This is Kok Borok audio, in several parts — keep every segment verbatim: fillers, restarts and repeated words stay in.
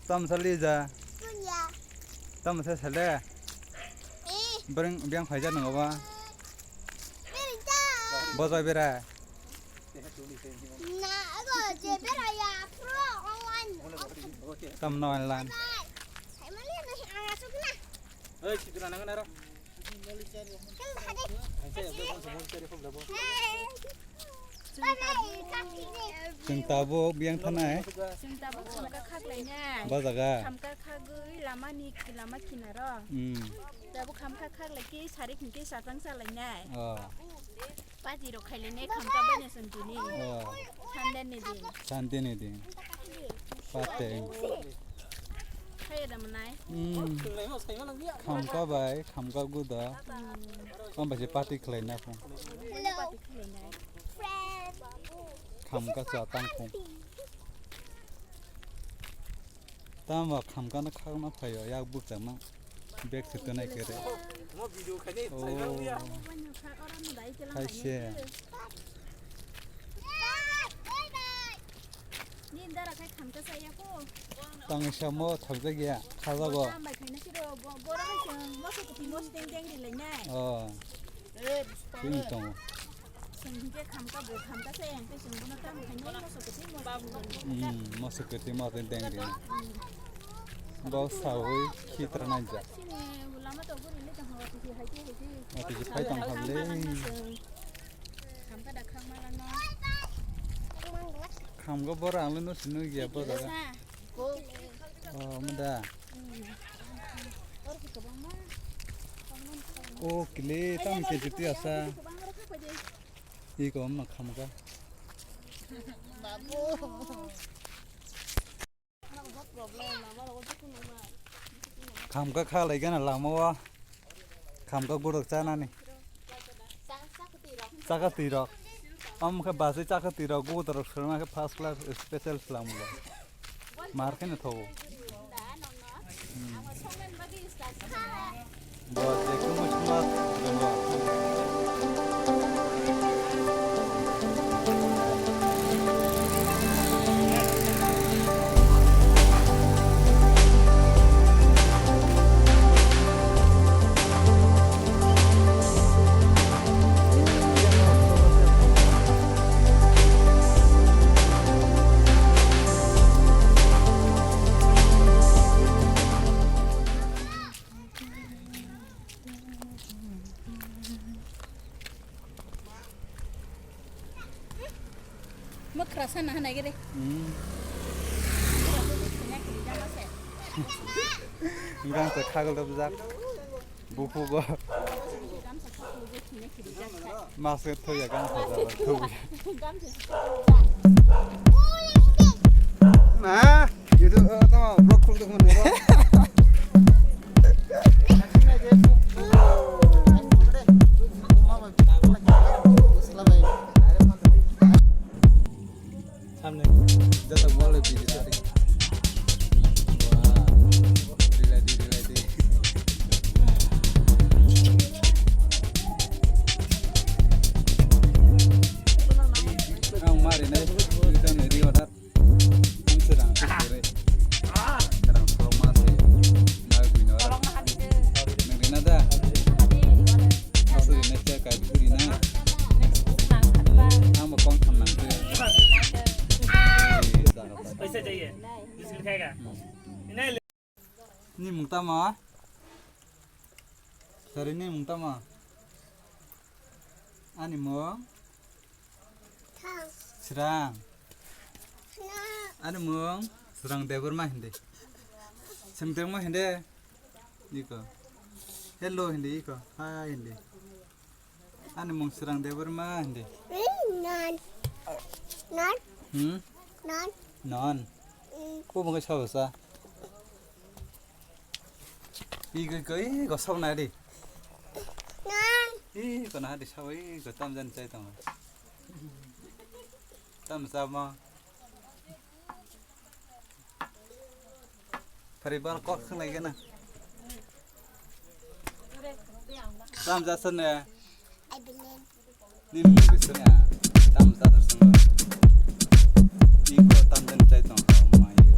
Tamo sa lija? Kunya. Tamo sa sele? Eh. Bring biang phaija nang ba? Beri ta. Boza bera. Na, ago je bera ya, pro online. Tam no online. Bye. Hai mali na, ah, sukna. Oi, sikna nang na ro. Chwng tabuk biyang thanai. Chwng tabuk khamka khaklainai. Ba jaga? Khamka khagwi lamani, lama kinaro. Hmm. Tabuk khamka khaklai ki sarik hwnkhe satang salainai. Oh. Party rok khailainai khamka baino chwng tini. Oh. Sunday ni din. Sunday ni din. Pate. Khaya da manai. Hmm. Khamka bai, khamka guda. Hmm. Om bai se party khlai na phung. Hello. Party khlai na. Khamka cha tang phung. Tamo khamka no khakma phaio, yak bukchangma. Bag se tonai kere. Oh. Hai se. Tang samo thakjak ya, khajago. Oh. Chini tongo. Hmm, moso kwtwi moso teng ri. Bo sawi khitra naijak. Ati phai tong kha le. Khamgo bora ang le no sinu ya bo jaga. Oh, mada. Oh, kile tam ke jiti asa. Iko ma khamga. Khamga kha lai gana lama wa. Khamga guruk chanani. Chakha twi rok. Am khe basi chakha twi rok, gudar rok swrwngma khe first class special swlam bo. Mar khe no thogo. Hmm. Bo je kumu sma. Mwkhra sana hanai gede. Hmm. Gang se khagol rok jak. Bukugo. Mask thoya gamsa jaba thoya. Na, itu, eh, tama vlog khul dukun. Samne jata wale bidi sari. Wah, rilai di, rilai di. Ang mari nai, kita nai ri order. Ang sedang tu sore. Kadang kolok mase. Nai bini order. Nang rina da. Mase rina kya kai bini rina. Ang mau kong tham nang tu. Paisa chahiye. Biskit khayega? Ni mung tamo? Sorry, ni mung tamo? Ani mung? Srang. Ani mung? Srang Debbarma hindi. Sengtengma hindi. Iko. Hello hindi iko. Hi hindi. Ani mung Srang Debbarma hindi. Non. Non. Hmm? Non. Non. Mm. Ko mung sa sa. Iko, iko, iko, sa na di. Non. Iko na di sa, iko tam jan chai tong. Tam sa ma. Pari bar kok khang lagi na. Tam jasa ne. Ni mung bising ya. Tam jasa sung. Ni ko tam jan chai tong ha ma yo.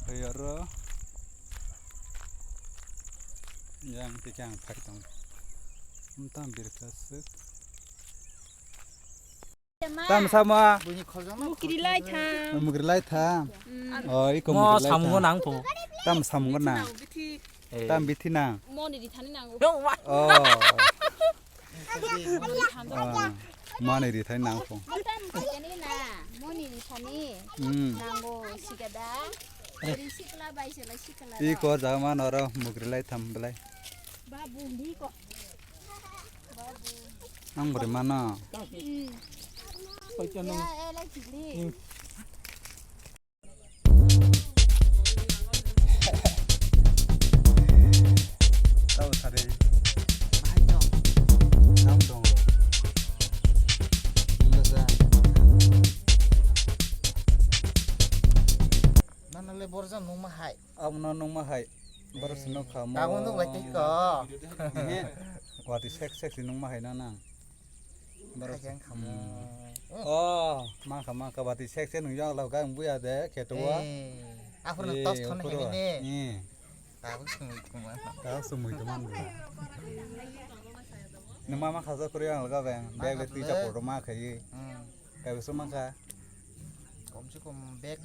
Yoro yang tikang phai tong. Tam birka sik. Tam sama. Mukri lai tham. Mukri lai tham. Mm. Oh, iko mo mukri lai tham. Samungo nang po. Tam samungo nang. Eh. Tam bithi nang. Moni di thani nang. Oh. Moni di thani nang po. Tam kani na. Moni di thani. Mm. Nango sigada. Ri sikla bai sela sikla. Iko jama noro mukri lai tham belai. Babu ndi ko. Ang bwrwi mano. Tau sari. Tam dong. Nana le borja nungma hai. Abono nungma hai. Borok sino khamo. Tabuk nung bai tiko. Ehe. Wati sek sek si nungma hai na nang. Borok. Ajang khamo. Hmm. Oh, ma kha ma kha wati sek sek nung jang lau ga buya de keto wa. Eh. Aphuru tos thon hai ni. Eh. Tabuk sumui tuman. Tabuk sumui tuman. Nung ma ma kha sa kuri ang ga beng. Bag le twi cha photo ma kha yi. Hmm. Kaibwswk mankha? Komse kom bag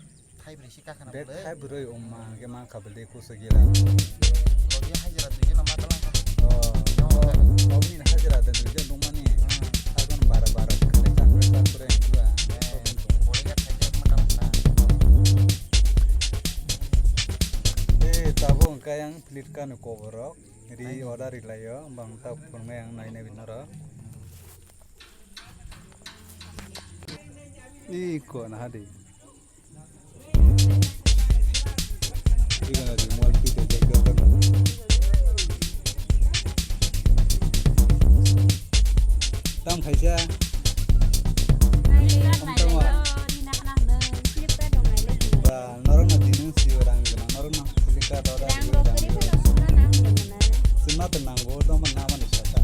thaibrwi se kakhana bag bwlwi. Thaibrwi wngma hwnkhe mankha bwlwi kusu gila. Logi hajira duijon ma talangkha. Oh, oh, oh, bini hajira de duijon dongmani. Hmm. Sakon bara bara khani chakre chakre wngkha. Eh, bodyguard khaijak ma talangkha. Eh, tabuk hwnkhe ayang Flipkart ni koborok ri order rilaio, bang ta phunuknai ang nainai bini norok. Iko na hadi. Iko na di mol pi de de de de. Tam khaisa. Tam tama. Ba, norok na dinung si rang gana, norok na silika dora. Rang rok kiri phano sumna nang de mana. Sumna to nango, to mana mani sata.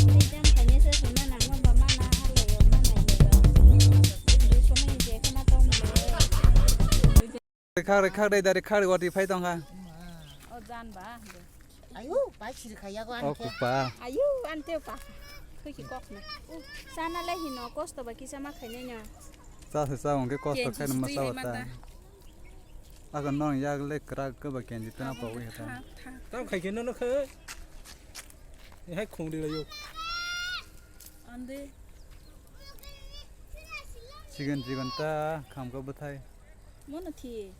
Tei jang khainwi se sumna nangma ba mana halaio, manailio. Dui somoi je khna tong mano. Khak re, khak re, dari khak re, wati phai tongkha. O jan ba. Ayu, pai sir khaya ko. O anke. Kupa. Ayu, ante pa. Khuiki kok na. Sana le hino kosto ba kisa ma khainai nya. Cha se cha hwnkhe kosto khainai ma cha wata. Aga nong yak le krak ke ba kenji tena pa wi hata. Tam khai ke no no khe. Hai khong di la yo. Ande. Chigon chigon ta kham ka bwthai. Mono thi.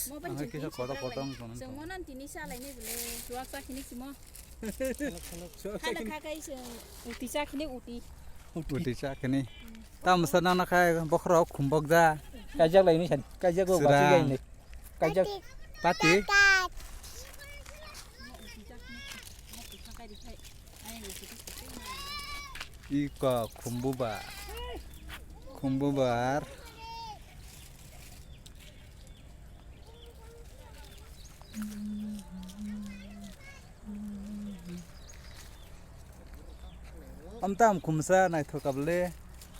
Mo bai ang kisa kotor kotor wng tong. Chwng mono tini salai ni bole. Chuak sa khini simo. Khana kha kai chwng. Uti sa khini uti. Uti sa khini. Tam sa nana khai bokhro khumbok ja. Kaijak lai ni san. Kaijak go bati gai ni. Kaijak. Pati. Iko khumbuba. Khumbubar. Amtam khumsa naithok kable.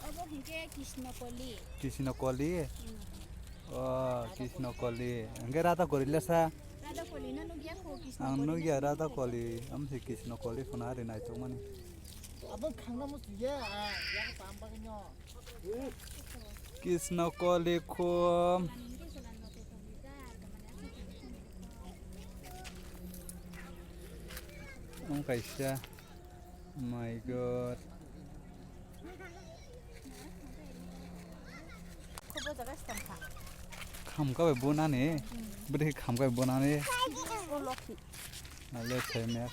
Obo hinkhe Krishnokoli. Krishnokoli? Hmm. Oh, Krishnokoli. Hingke Radha Koli lesa? Radha Koli no nukya kho, Krishnokoli. Ang nukya Radha Koli. Am se Krishnokoli phano hari naithok mani. Abo khangna musuya, ah, ya pam bagino. Krishnokoli khum. Ang kaisa. My God. Khamka bai bonani. Bwdhi khamka bai bonani. Ale sai me.